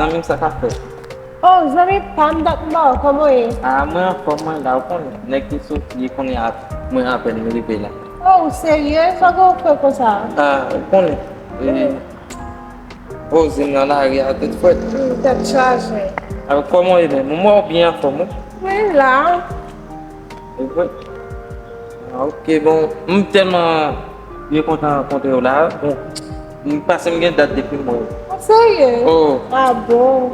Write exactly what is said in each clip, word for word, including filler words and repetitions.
Zanmi m, sa k ap fèt? Oh, zanmi pa m, dat m ba w, kòman w ye? Ah, mwen anfòm, mwen la, ou konnen. Nèg ki soti, konnen ap, mwen apèn rive la. Oh, ou serye? Sa w gen w fè konsa? Ah, ou konnen. E, oh, zanmi nan lari a, tèt frèt. Hmm, tèt chaje. Ah, kòman w ye menm? Mwen wè w byen anfòm, wi. Mwen la. E vre? Ah, ok, bon, m tèlman byen kontan rankontre w la. Bon, m pase m gen dat depi m wè w. Ou serye? Oh. Ah bon?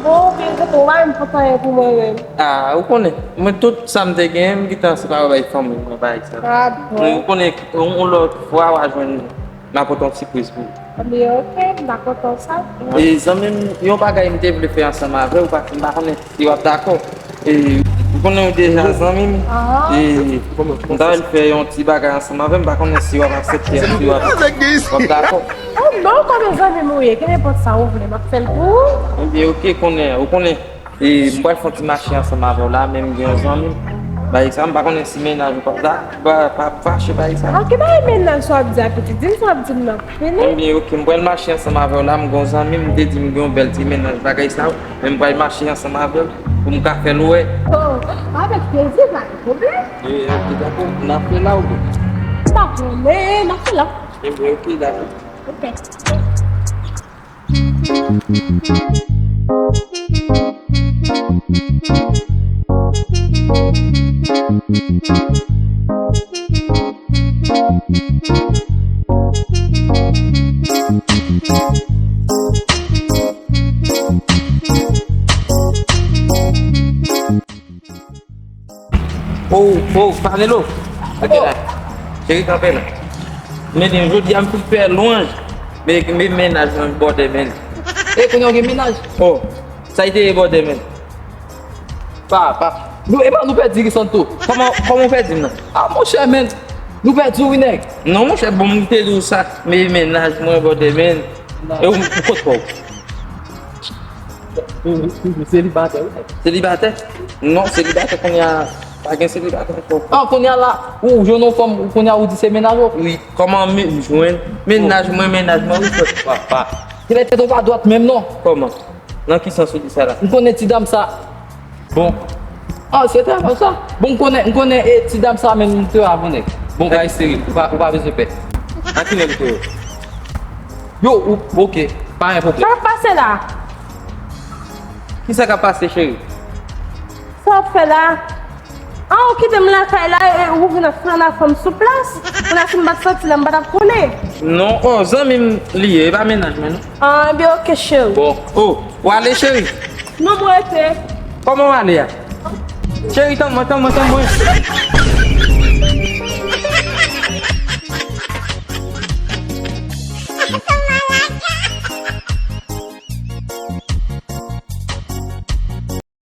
Bon, byen kontan, w pa menm pote anyen pou mwen menm. Ah, ou konnen, mwen tout sa m te gen, m gentan separe bay fanmi mwen, bay sa. Ah bon? Ou konnen, yon, yon lòt fwa w a jwenn, m a pote yon sipriz pou ou. Anben, ok, m ta kontan sa. E zanmi m, yon bagay m te vle fè ansanm avè w, paske m pa konnen si w ap dakò. E, m konnen w deja zanmi m. Ah. E, m ta vle fè yon ti bagay ansanm avè w, m pa konnen si w ap aksepte, si w ap, w ap dakò. Oh non, kòm zanmi m ou ye, kenenpòt sa ou vle, m ap fè l pou ou. Ebyen, ok, konnen, ou konnen. E, m pral fè yon ti mache ansanm avè w la, men m gen yon zanmi m. Bagay sa, m pa konnen si mennaj ou p ap da, pa, pa fache bagay sa. Ah, ki bagay mennaj sa w ap di a, pitit? Di m sa w ap di m nan. Fini? Ebyen, ok, m pral mache ansanm avè w la, m gen yon zanmi m, m te di m gen yon bèl ti mennaj bagay sa, men m pral mache ansanm avè w pou m ka fè l wè. Oh, avèk plezi, pa gen pwoblèm. E, ok, dakò, n ap fè la oubyen? M pa konnen, n ap fè la. Ebyen, ok, dakò. Ok. Oh, oh, Fanelo. Ok, la. Cheri, kanpe la. Men, jodi a m fin fè lwanj. Men, men mennaj mwen bòdè, men. E, kounye a w gen mennaj? Oh, sa y te ye bòdè, men. Pa, pa. Nou, e pa nou pèdi Crisanto. Kòman, kòman w pèdi m nan? Ah, monchè, men. Nou pèdi w, wi, nèg. Non, monchè, bon, m te di w sa. Men mennaj mwen bòdè, men. E ou, ou kot pa w? Toujou, toujou selibatè, wi. Selibatè? Non, selibatè kounye a, pa gen selibatè ankò. Ah, kounye a la, ou jwenn yon fanm, kounye a ou di se mennaj ou? Wi, kòman m jwenn mennaj mwen, mennaj mwen, wi, frè? Pa, pa. Kilè tèt ou pa dwat menm non? Kòman? Nan ki sans ou di sa la? M konnen ti dam sa. Bon. Ah, se travay sa. Bon, m konnen, m konnen, e, ti dam sa menm, m te avè nèg. Bon, kay sere, ou pa, ou pa bezwen pè. A ki nèg ou te wè? Yo, ou, ok, pa gen pwoblèm. Sa k ap pase la? Kisa k ap pase, cheri? Sa w ap fè la? Ah, ou kite m lakay la, e, e, ou vin ap flann a fanm sou plas? Kounye a si m pa t santi la, m pa t ap konnen. Non, oh, zanmi m li ye, e pa mennaj mwen, non. Ah, ebyen, ok, cheri. Bon, oh, w ale, cheri? Non, mwen rete. Kòman w ale a? Cheri, tann mwen, tann mwen, tann mwen.